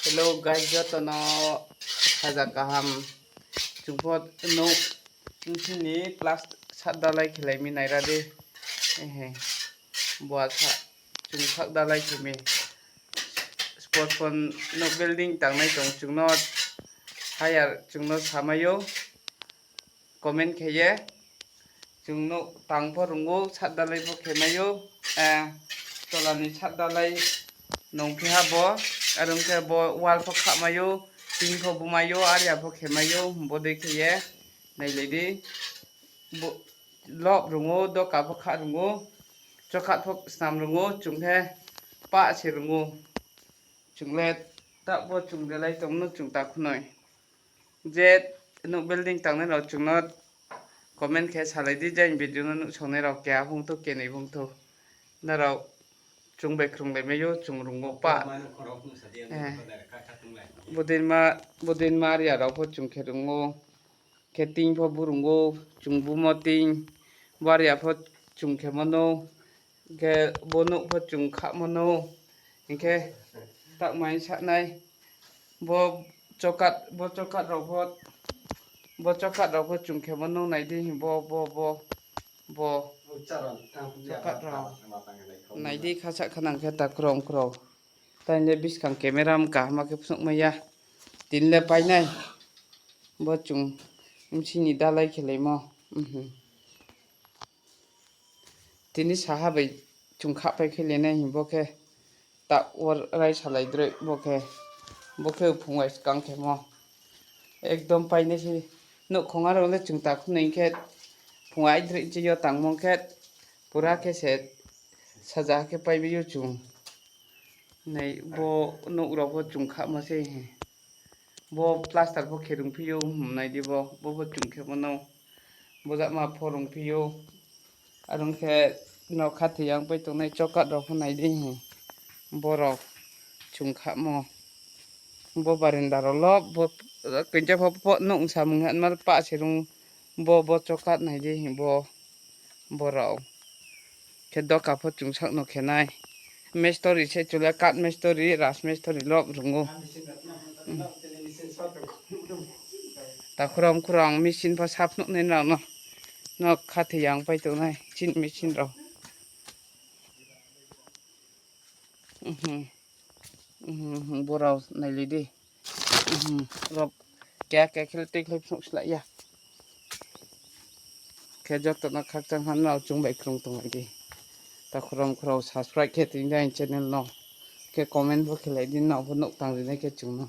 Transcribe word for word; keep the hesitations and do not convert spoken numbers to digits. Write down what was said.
Hello guys, joto no saja kaham. Chung pho nouh bsing ni plus sat dalai khelai mi naira di. Ehe. Bo asa chung sat dalai khe mi. Spot pon nouh building tangnai tong chung no hire chung no samai ou. Comment khe ye. Chung nouh tang pho rung ou, sat dalai pho khe mai ou. Eh, tola ni sat dalai nung phi ha bo. Are ong khe bo wall pho kha mai ou, tin pho bu mai ou, aria pho khe mai ou, bo dei khe ye. Nailai di. Bo, lob rung ou, doka pho kha rung ou, chokhat pho snam rung ou, chung khe pah se rung ou. Chung le ta bo chung de lai tong no chung ta khunoi. Je nouh building tangnai rao chung no comment khe salai di, je aini video no nuhsaonai rao keha phung thou, kenoi phung thou. Nrao chung bai khrunglai mai ou, chung rung ou pah. Eh. Bodei ma, bodei ma aria rao pho chung khe rung ou. Khe tin pho bu rung ou, chung bumo tin. Bo aria pho chung khemo nou. Khe bo nouh pho chung khamo nou. Hing khe takmai sa nai. Bo chokhat, bo chokhat rao pho, bo chokhat rao pho chung khemo nou nai di, bo, bo, bo, bo. Chokhat rao. Nai di khasa khanang khe ta krom krom. Tai le buskang camera mkha ma khe phnuh mai ya. Tin le pai nai. Bo chung bsing ni dalai khelaimo. Tini saha bai chung khapai khe le nai hing bo khe ta wor rai salai droi bo khe, bo khe phung bai skang khemo. Ekdom pai nai se. Nouhkhong aro le chung ta khunoi khe phung ai droi chi yo tangmo khe pura khe se saja khe pai bi ou chung. Nai bo nouh rao pho chung khamo se. Bo plaster pho khe rung phi ou, hmm, nai di bo, bo pho chung khemo nou. Bo jama pho rung phi ou. Are ong khe no khathoi yang pai tongnai chokhat rao pho nai di hi. Bo rao chung khamo. Bo barenda rao lo, bo khe pho nouh samung hanma pah se rung. Bo, bo chokhat nai di hi bo, bo rao. Khe doka pho chung sak no khe nai. Mestori se chung le kath mestori, raj mestori lo rung ou. Takhuram khuram machine pho sap nuh nai nrao no. No khathoi yang pai tongnai, chini machine rao. Bo rao nailai di. Rao keha keha khe le tuikhlai phnuh slái ya. Khe joto no khakchang ha nrao chung bai krung tonglai di. Takhuram khuram subscribe khe tong di aini channel no. Khe comment pho khelai di nrao pho nouh tang ri nai khe chung no.